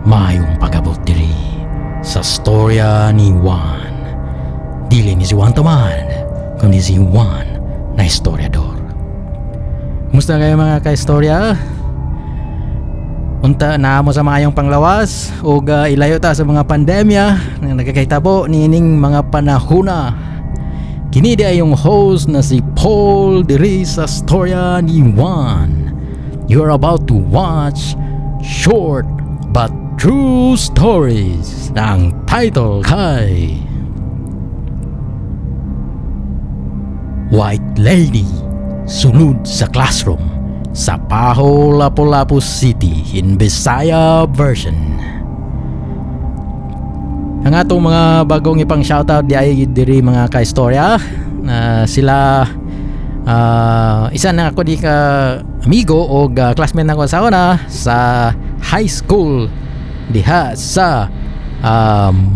Maayong pag-abot diri sa storya ni Juan. Dili ni si Juan Taman, kundi si Juan na istoryador. Kumusta kayo, mga kaistorya? Unta na mo sa maayong panglawas ug ilayo ta sa mga pandemya na nagkakahitabo niining mga panahona. Kini di ay yung host na si Paul diri sa Storya ni Juan. You're about to watch Short But True Stories na ang title kay White Lady Sulod sa Classroom sa Paho, Lapu-Lapu City in Bisaya version. Ang atong mga bagong ipang shoutout di ay diri, mga kaistorya, na sila isa na ako di ka amigo o classmate nako sa una sa high school diha sa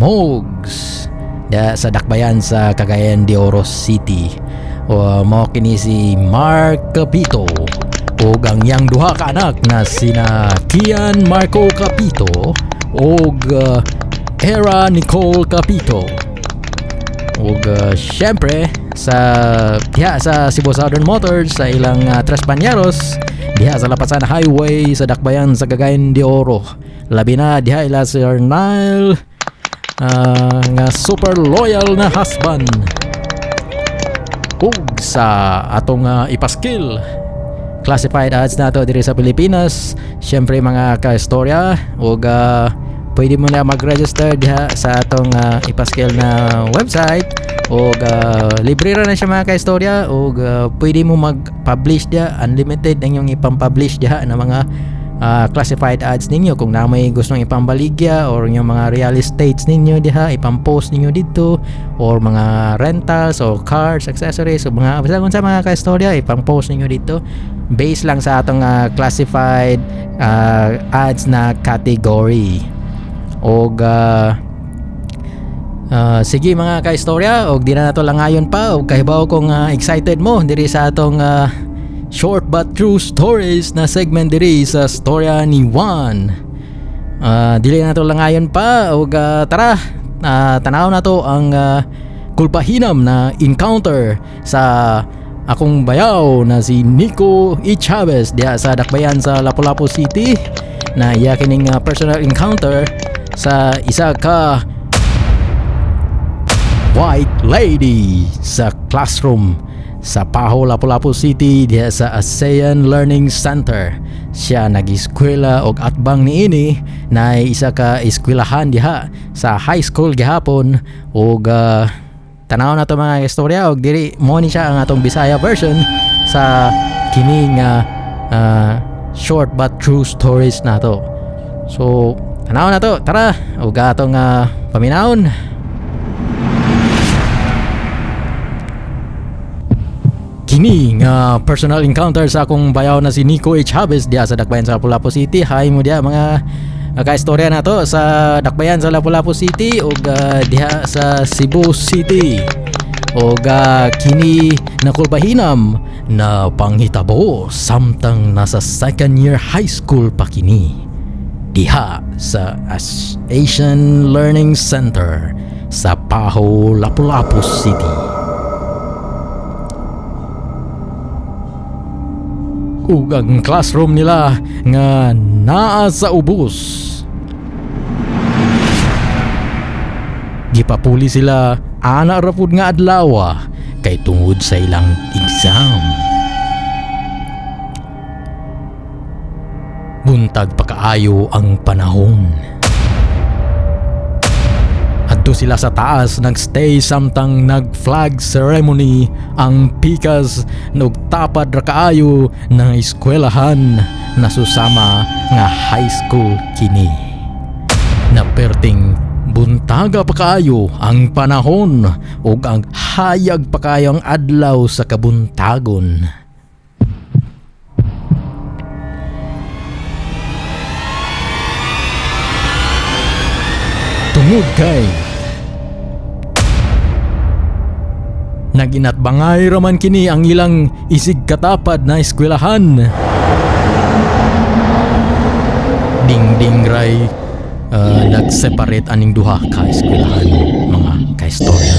Mogs diha sa Dakbayan sa Cagayan de Oro City. O mao kini si Mark Capito ug ang iyang duha ka anak na sina Kian Marco Capito ug Era Nicole Capito ug syempre sa diha sa Cebu Southern Motors sa ilang Tres Bañeros diha sa Lapasan Highway sa Dakbayan sa Cagayan de Oro, labi na diha ila Sir Nile nga super loyal na husband, ug sa atong ipaskil classified ads nato diri sa Pilipinas, syempre, mga kaistorya, ug pwede mo na mag-register diha sa atong ipaskil na website ug libre ra na siya, mga kaistorya, ug pwede mo mag-publish diha. Unlimited ang inyong ipang-publish diha na mga classified ads ninyo kung na may gustong ipambaligya or yung mga real estates ninyo diha, ipang-post ninyo dito, or mga rentals or cars, accessories o mga basta kung sa mga kaistorya, ipang-post ninyo dito based lang sa atong classified ads na category. Og sige, mga kaistorya, og di na nato langayon pa og kahibaw kong excited mo diri sa atong short but true stories na segment diri sa Storya ni Juan. Dili na nato langayon pa og tara, tanaw na to ang kulpahinam na encounter sa akong bayaw na si Nico E. Chavez diha sa Dakbayan sa Lapu-Lapu City na iya kining personal encounter sa isa ka white lady sa classroom sa Paho, Lapu-Lapu City diha sa ASEAN Learning Center. Siya nag-eskwela og atbang niini na isa ka eskwelahan diha sa high school gihapon ug tanaw na to, mga istorya, og diri mo ni siya ang atong Bisaya version sa kini nga short but true stories nato. So tanaw na to, tara ug atong paminawon. Kini nga personal encounter sa akong bayaw na si Nico H. Chavez diha sa Dakbayan sa Lapu-Lapu City. Hi mo diha, mga kaistorya nato sa Dakbayan sa Lapu-Lapu City ug diha sa Cebu City. Ug kini nakulbahinam na panghitabo samtang nasa second year high school pa kini diha sa Asian Learning Center sa Paho, Lapu-Lapu City. Ug ang classroom nila nga naa sa ubos. Gipapuli sila ana ra pud nga adlaw kay tungod sa ilang exam. Buntag pa kaayo ang panahon. Adto sila sa taas nagstay samtang nag-flag ceremony ang pikas ug tapad ra kaayo ng eskwelahan na susama nga high school kini. Naperting buntaga pa kaayo ang panahon ug ang hayag pa kaayo ang adlaw sa kabuntagon. Tungod kay naginatbangay raman kini ang ilang isig katapad na eskwelahan. Dingding ray Nag-separate aning duha ka eskwelahan, mga kaistorya.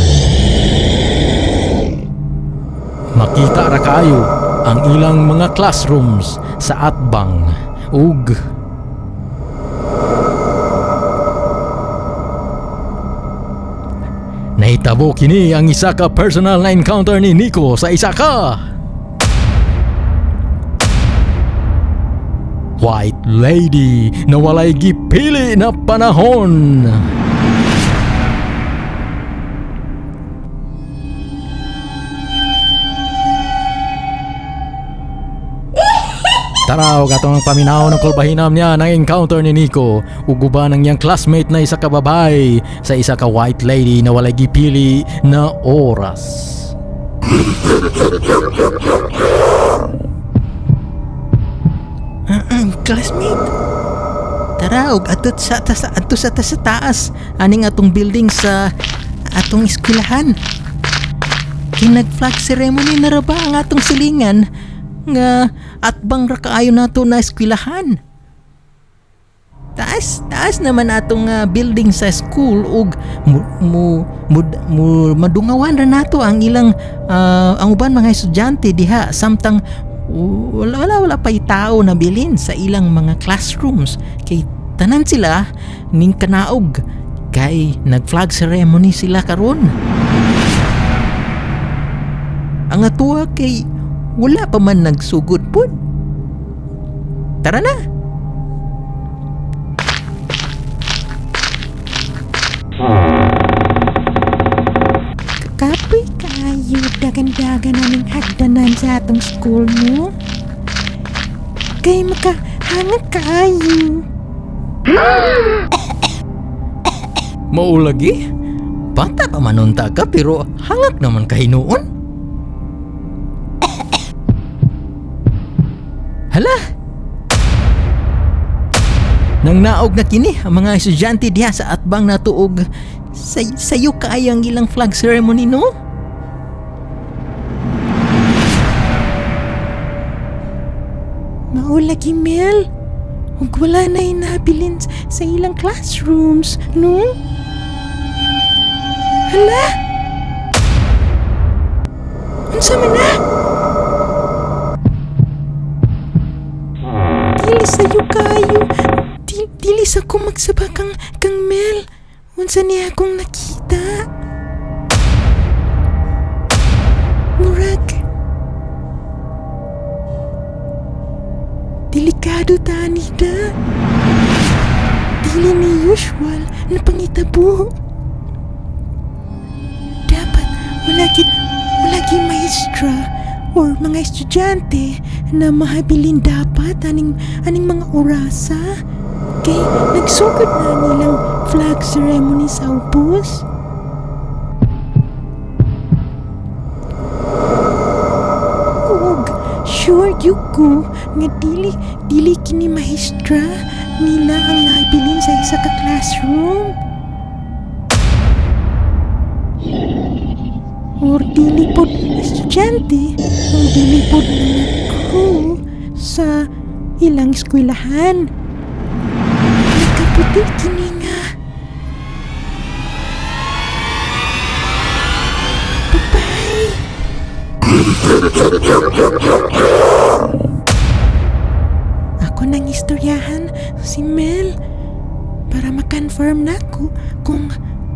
Makita ra kaayo ang ilang mga classrooms sa atbang ug nahitabo kini ang isa ka personal na encounter ni Nico sa isa ka white lady na walay gipili na panahon. Tara og atong paminaw ng kulbahinam niya ng encounter ni Nico ug uban ang iyang classmate na isa ka babae sa isa ka white lady na walay gipili na oras. Classmate, tara og adto sa taas aning atong building sa atong eskwelahan. Kay nag-flag ceremony na ra ba ang atong silingan nga atbang ra kaayo nato na eskwelahan. Taas taas naman atong building sa school ug mu, mu, mu, mu- madungawan ra nato ang ilang ang uban mga estudyante diha samtang wala wala wala pay tao na bilin sa ilang mga classrooms kay tanan sila ning kanaog kay nag flag ceremony sila karon. Ang atuwa kay wala pa man nagsugod pud. Tara na. Kapoy kaayo, dagan-dagan naming hagdanan sa atong school, no? Kay makahangak kaayo. Mao lagi? Bata pa man unta ka pero hangak naman ka hinuon. Hala! Nang naog na kini ang mga estudyante diha sa atbang nato og sayo kaayo ang ilang flag ceremony, no? Mao lagi, Mel. Ug wala na inabilin sa ilang classrooms, no? Hala! Unsa man na? Dili sayo kaayo. Dili sa ko magsaba kang Mel. Unsa niya akong nakita? Murag delikado ta nida. Dili ni usual na pangitabo. Dapat wala gid maestra or mga estudyante na mahabilin dapat aning mga orasa kay nagsugod na nilang flag ceremony sa ubos. Ug sure gyud ko nga dili kini maestra nila ang nahabilin sa isa ka classroom. Or dili pod estudyante o dili pod mga crew sa ilang eskwelahan. Nakaputi kini nga babae. Ako nang istoryahan si Mel para ma-confirm na ko kung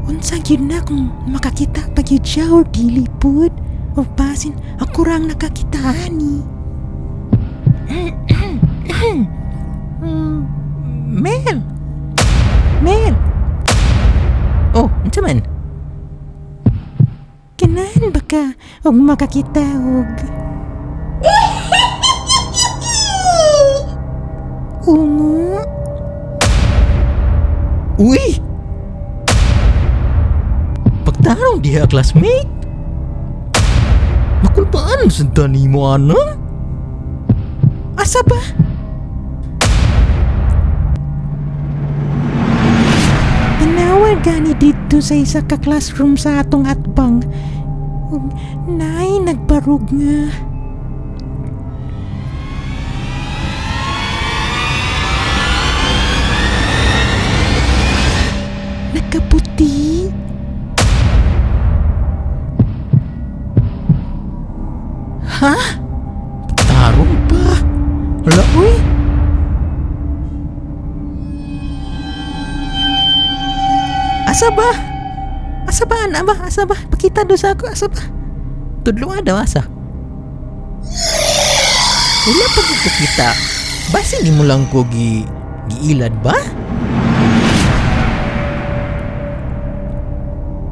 unsa gyud na, kung makakita pa gyud siya or dili pud o basin ako ra ang nakakita ani. Mel! Mel! Oh, unsa man? Ganahan ba ka og makakita og ungo? Uy! Pagtarong diha, classmate! Makulbaan sa dani mo, ana? Asa ba? Tanawa gani dito sa isa ka classroom sa atong atbang. Ug naay nagbarog nga. Asa ba? Asa ba ana ba? Asa ba? Pakita do sa ako, asa ba? Tudloa daw asa. Wala pa gyud ko kita. Basin nimo lang ko giilad ba?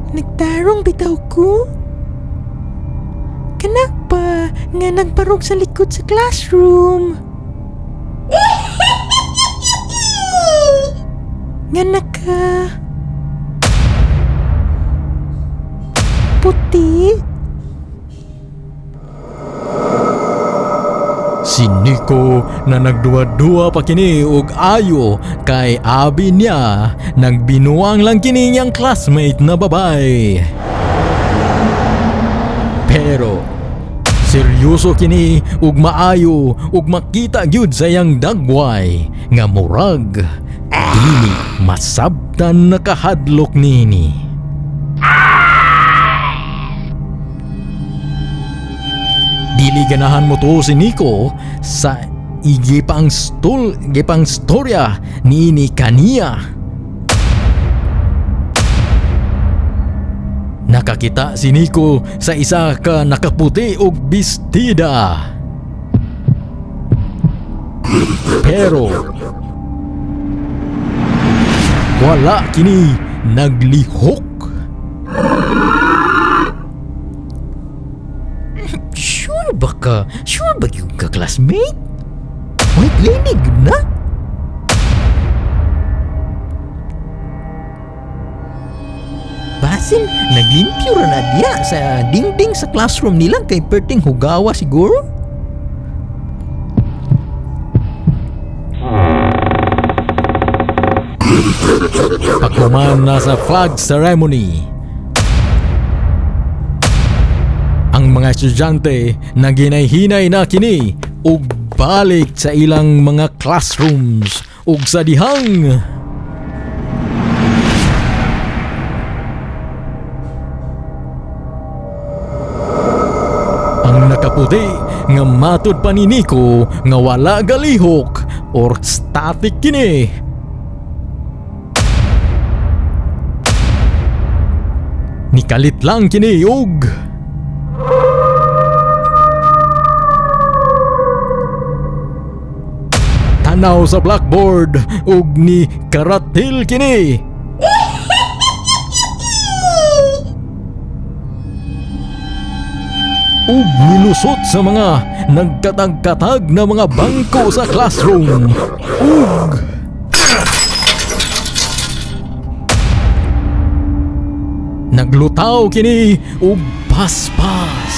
Nagtarong bitaw ko. Kana pa nga nagbarog sa likod sa classroom. Nga naka puti. Si Nico na nagduwa-duwa pa kini og ayo kay abi niya nagbinuang lang kini niyang classmate na babay. Pero seryoso kini ug maayo ug makita gyud sa iyang dagway nga murag dili masabtan nakahadlok nini. Dili ganahan mo to si Nico sa igipang storya niini kaniya. Nakakita si Nico sa isa ka nakaputi og bestida. Pero wala kini naglihok. Sure ba ka? Sure ba yung ka, classmate? White lady gyud na? Basin, naglimpyo ra na diya sa dingding sa classroom nila kay perting hugawa siguro. Paghuman na sa flag ceremony, ang mga estudyante naginay-hinay na kini ug balik sa ilang mga classrooms ug sa dihang ang nakaputi nga matud pa ni Nico nga wala galihok or static kini. Nikalit lang kini og tanaw sa blackboard ug ni karatil kini. Ug nilusot sa mga nagkatag-katag na mga bangko sa classroom. Ug naglutaw kini ug paspas.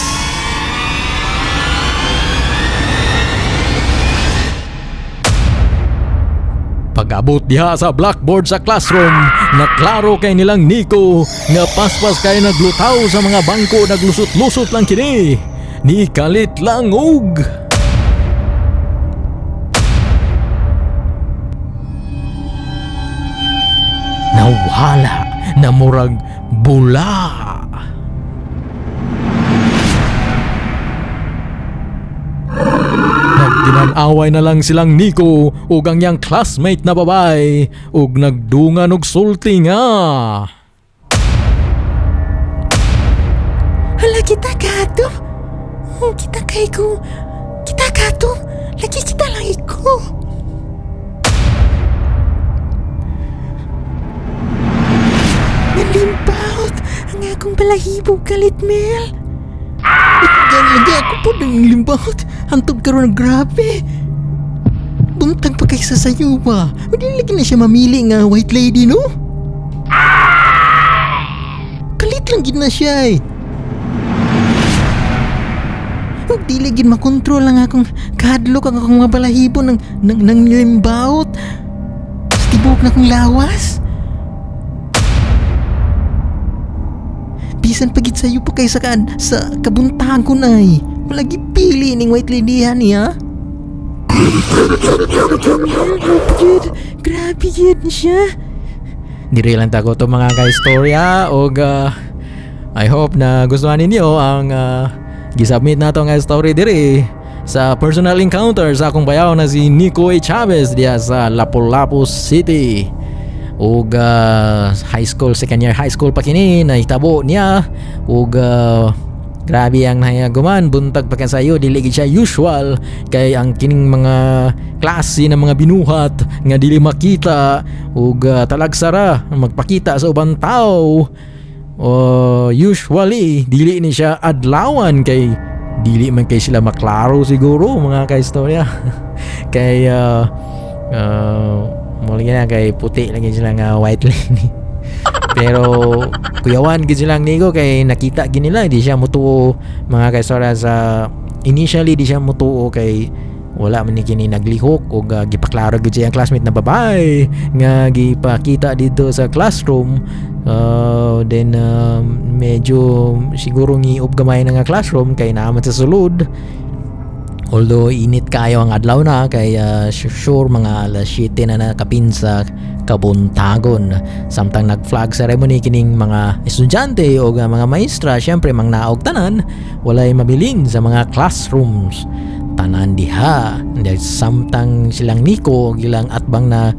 Pag-abot diha sa blackboard sa classroom, naklaro kay nilang Nico nga paspas kay naglutaw sa mga bangko, naglusot-lusot lang kini. Ni kalit lang og nawala na murag bula. Nagginanaway na lang silang Nico ug ang iyang classmate na babay ug nagdungan og sulti nga. Hala, kita kato. Oh, kita kay ko. Kita kato. Lagi kita lang iko. Nalimbawt ang akong balahibo kalit, Mel. Lagi ako po ng limbawt. Hantog karon, grabe. Buntag pa kay sa sayo ba? Hindi lagi na siya mamili nga white lady, no? Kalit lang gid na siya eh. Ug dili gid makontrol ang akong kahadlok, ang akong mga balahibo ng limbawt. Sa tibuok na akong lawas. Bisan pagit sayo pa kay sa kabuntahan ko na eh. Wala gipili ning white lady niya. Gud, grabe gid siya. Diri lang ta ko to mga ka-istorya og I hope na gustuhan ninyo ang gisubmit nato nga story diri sa personal encounter sa akong bayaw na si Nico A. Chavez diya sa Lapu-Lapu City. Ug high school, second year high school pa kini nahitabo niya. Ug grabe ang nahiaguman, buntag pa kasayo, dili gid siya usual kay ang kining mga klase ng mga binuhat nga dili makita ug talagsara magpakita sa ubang tao. Oh, usually dili ni siya adlawan kay dili man kay sila maklaro siguro, mga kaistorya, kay muli na kay puti lang gid sila nga white lady, pero kuyawan gid silang nigo kay nakita gid nila. Di siya mutuo, mga kaistorya, sa initially di siya mutuo kay wala man ni kini naglihok og gipaklaro gid siya ang classmate na babae nga gipakita dito sa classroom. Then medyo siguro ngiub gamay na nga classroom kay naa man sa sulod, although init kayo ang adlaw na kay sure mga alas 7 na nakapin sa kabuntagon. Samtang nag flag ceremony kining mga estudyante o mga maestra, syempre mangnaog tanan, walay mabilin sa mga classrooms, tanan diha. Then, samtang silang niko og ilang atbang na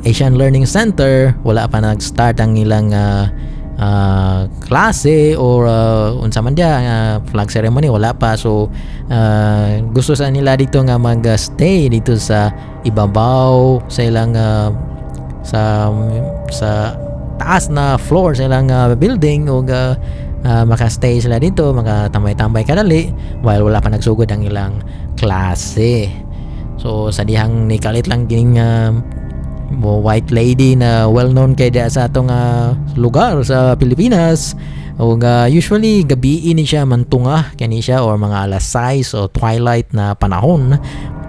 Asian Learning Center, wala pa nag-start ang ilang klase or unsa man diya flag ceremony, wala pa. So gusto sa nila dito nga mag-stay dito sa ibabaw sa ilang sa taas na floor sa ilang building ug maka-stay sila dito, makatambay-tambay kadali while wala pa nagsugod ang ilang klase. So sa dihang nikalit lang kining mo white lady na well known kay diha sa atong lugar sa Pilipinas. Ug usually gabi ni siya mantunga kani siya or mga alas 6 o twilight na panahon,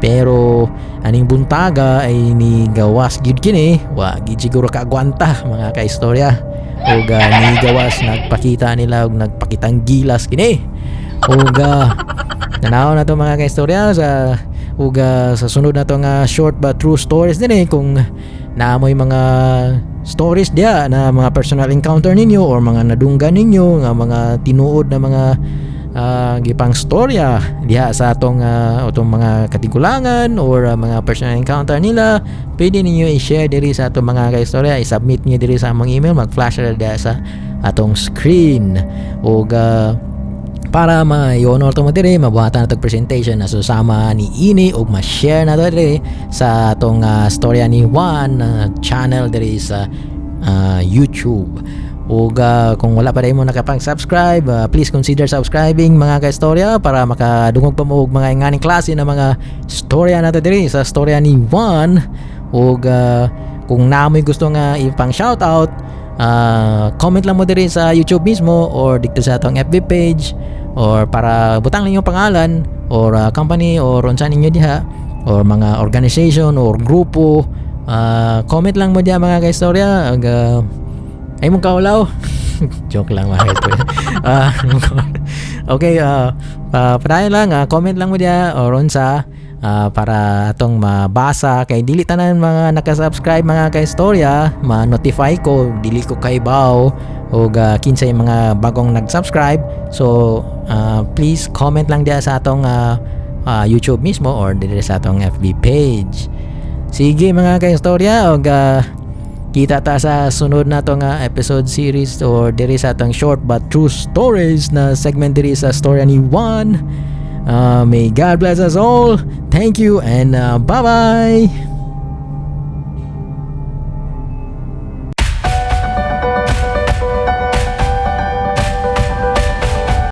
pero aning buntaga ay ni gawas gid kini. Wa gid siguro kaagwanta, mga kaistorya, ug ni gawas, nagpakita nila ug nagpakitang gilas kini. Ug tanaw na to, mga kaistorya, sa ug sa sunod na to nga short but true stories din eh. Kung naamoy mga stories diya na mga personal encounter ninyo or mga nadunggan ninyo nga mga tinuod na mga gipang storya diha sa atong mga katigulangan or mga personal encounter nila, pwede ninyo i-share diri sa atong mga kaistorya. I-submit niyo diri sa among email, mag-flash ra diha sa atong screen ug para ma-honor to mo diri, mabuhatan na presentation na susama ni ini ug ma-share na to diri sa atong Storya ni Juan channel diri sa YouTube. Ug kung wala pa mo nakapag-subscribe, please consider subscribing, mga kaistorya, para makadungog pa mo og mga inganing klase na mga storya nato diri sa Storya ni Juan. Ug kung naamoy gusto nga ipang shoutout, comment lang mo diri sa YouTube mismo or dito sa atong FB page or para butang ninyo pangalan or company or unsa ninyo diha or mga organization or grupo. Comment lang mo diha, mga kaistorya. Ug ay mong kaulaw. Joke lang, mga kaistorya. Okay, padayon lang, comment lang mo diha or unsa para atong mabasa kay dili tanan mga naka-subscribe, mga kaistorya, ma-notify ko. Dili ko kaibaw og kinsay mga bagong nag-subscribe. So please comment lang diha sa atong YouTube mismo or diri sa atong FB page. Sige, mga kaistorya, og kita ta sa sunod na to nga episode series or diri sa atong short but true stories na segment diri sa Storya ni Juan. May God bless us all. Thank you and bye-bye.